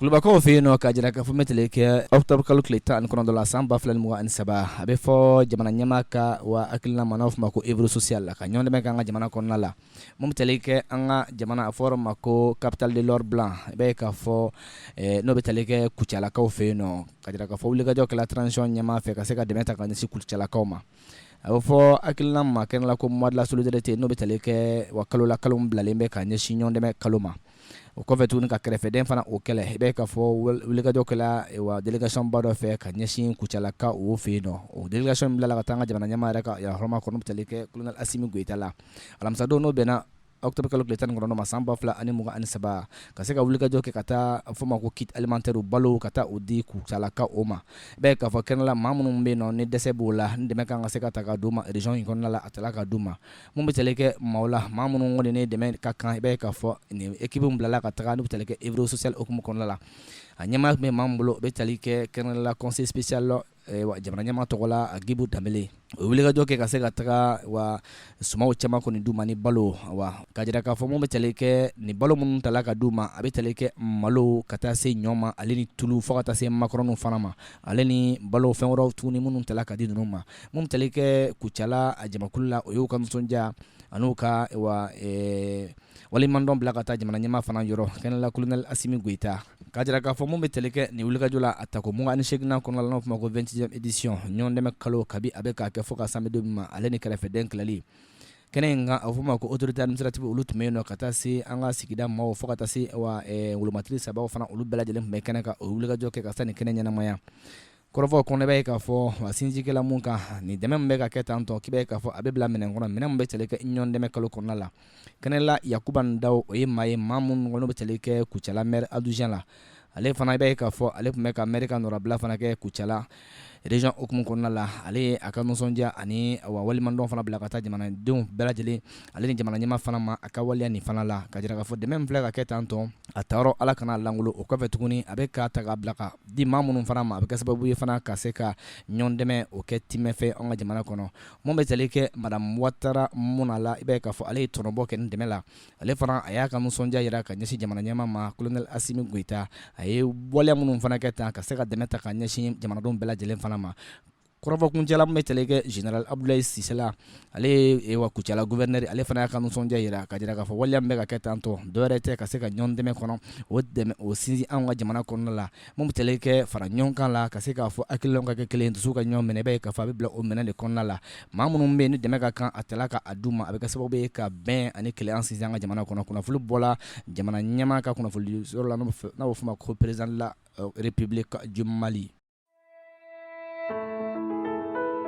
Kulubakaw fɛ yen nɔ, k'a jira k'a fɔ min tali kɛ octobre kalo tile 19 la san 2023, a bɛ fɔ jamana ɲɛmaa ka wa hakilina ma, n'a fɔ ma ko œuvre sociale la, ka ɲɔgɔn dɛmɛ kɛ an ka jamana kɔnɔna la. Mun bɛ tali kɛ an ka jamana, a fɔra ma ko capitale de l'or blanc, i b'a ye k'a fɔ n'o bɛ tali kɛ Kucalakaw fɛ yen nɔ, ka jira k'a fɔ wulikajɔ kɛla transition ɲɛmaa fɛ ka se ka dɛmɛ ta ka ɲɛsin Kucalakaw ma. A bɛ fɔ hakilina ma kɛnɛ la ko mois de la solidarité, n'o bɛ tali kɛ wa kalo la, kalo bilalen bɛ ka ɲɛsin ɲɔgɔn dɛmɛ kalo ma. O kɔfɛ tuguni, ka kɛrɛfɛden fana o kɛlɛ, i b'a ye k'a fɔ wulikajɔ kɛla wa délégation ba dɔ fɛ ka ɲɛsin Kucalakaw o fɛ yen nɔ. O délégation bilala ka taa an ka jamana ɲɛmaa yɛrɛ ka yɛrɛhɔrɔma kɔnɔ, bɛ tali kɛ colonel Assimi Goïta la, alamisadon n'o bɛnna octobre kalo tile 19 ma san 2023, ka se ka wulikajɔ kɛ ka taa a fɔ ma ko kit alimentaire, balo, ka taa o di Kucalakaw o ma. I b'a ye k'a fɔ kɛnɛ la, maa minnu bɛ yen nɔ ni dɛsɛ b'o la, ni dɛmɛ kan ka se ka ta ka d'u ma région in kɔnɔna la, a tala ka d'u ma. Mun bɛ tali kɛ maaw la, maa minnu kɔni ni dɛmɛ ka kan, i b'a ye k'a fɔ nin équipe bilala ka taga, n'u bɛ tali kɛ œuvre sociale hukumu kɔnɔna la. A ɲɛmaa tun bɛ maa min bolo, o bɛ tali kɛ kɛnɛ la conseil spécial jamana ɲɛmaa tɔgɔ la, Agibu Danbele. O wulikajɔ kɛ ka se ka taga wa sumaw caman kɔni d'u ma ni balo wa, ka jira k'a fɔ mun bɛ tali kɛ ni balo minnu tala ka d'u ma, a bɛ tali kɛ malo ka taa se ɲɔ ma, ale ni tulu, fo ka taa se makɔrɔniw fana ma, ale ni balo fɛn wɛrɛw tuguni minnu tala ka di ninnu ma. Mun bɛ tali kɛ Kucala a jamakulu la, o y'u ka nisɔndiya an'u ka wa waleɲumandɔn bila ka taa jamana ɲɛmaa fana yɔrɔ, kɛnɛ la colonel Assimi Goïta, k'a jira k'a fɔ mun bɛ tali kɛ nin wulikajɔ la, a tako 28nan kɔnɔna la, n'o fɔ ma ko 26e édition, ɲɔgɔn dɛmɛ kalo, kabi a bɛ k'a kɛ fo ka san bɛ don min ma, ale ni kɛrɛfɛdɛn kɛlɛli kɛnɛ in kan, a bɛ fɔ ma ko autorité administrative, olu tun bɛ yen nɔ, ka taa se an ka sigida maaw, fo ka taa se wa wolomatiri sabaw fana, olu bɛɛ lajɛlen tun bɛ kɛnɛ kan, o wulikajɔ kɛ ka se nin kɛnɛ ɲɛnamaya. Kɔrɔfɔ kɔnɔ, bɛ k'a fɔ wa sinsikɛla mun kan nin dɛmɛ min bɛ ka kɛ tan tɔ, k'i bɛ k'a fɔ a bɛ bila minɛn kɔnɔ, minɛn min bɛ tali kɛ ɲɔgɔn dɛmɛ kalo kɔnɔna la. Kɛnɛ la, Yakuba Ndaw, o ye maa ye, maa minnu kɔnɔ bɛ tali kɛ Kucala maire adjoint la, ale fana bɛ k'a fɔ ale tun bɛ ka maire ka nɔrabila fana kɛ Kucala région hukumu kɔnɔna la. Ale ye a ka nisɔndiya ani wa waleɲumandɔn fana bila ka taa jamanadenw bɛɛ lajɛlen, ale ni jamana ɲɛmaa fana ma, a ka waleya nin fana la, ka jira k'a fɔ dɛmɛ min filɛ ka kɛ tan tɔ, a tayɔrɔ Ala kana langolo. O kɔfɛ tuguni, a bɛ ka ta ka bila ka di maa minnu fana ma, a bɛ kɛ sababu ye fana ka se ka ɲɔgɔn dɛmɛ o kɛ timɛfɛ an ka jamana kɔnɔ. Mun bɛ tali kɛ madame Watara Muna la, i b'a ye k'a fɔ ale ye tɔnɔbɔ kɛ nin dɛmɛ la. Ale fana a y'a ka nisɔndiya jira ka ɲɛsin jamana ɲɛmaa ma, colonel Assimi Goïta, a ye waleya minnu fana kɛ tan ka se ka dɛmɛ ta ka ɲɛsin jamanadenw bɛɛ lajɛlen fana ma. Kɔrɔfɔ kuncɛla, min bɛ tali kɛ général Abdoulaye Cissé la, ale ye wa Kucala gouverneur, ale fana y'a ka nisɔndiya jira ka jira k'a fɔ waleya min bɛ ka kɛ tan tɔ, dɔwɛrɛ tɛ ka se ka ɲɔgɔn dɛmɛ kɔnɔ, o dɛmɛ o sinsin anw ka jamana kɔnɔna la. Mun bɛ tali kɛ fara ɲɔgɔn kan la, ka se k'a fɔ hakilinaw ka kɛ kelen, dusu ka ɲɔgɔn minɛ, i b'a ye k'a fɔ a bɛ bila o minɛn de kɔnɔna la. Maa minnu bɛ yen ni dɛmɛ ka kan, a tala ka a d'u ma, a bɛ kɛ sababu ye ka bɛn ani kelenya sinsin an ka jamana kɔnɔ. Kunnafoni bɔla jamana ɲɛmaa ka kunnafoni yɔrɔ la, n'a bɛ f'o ma ko président de la République du Mali.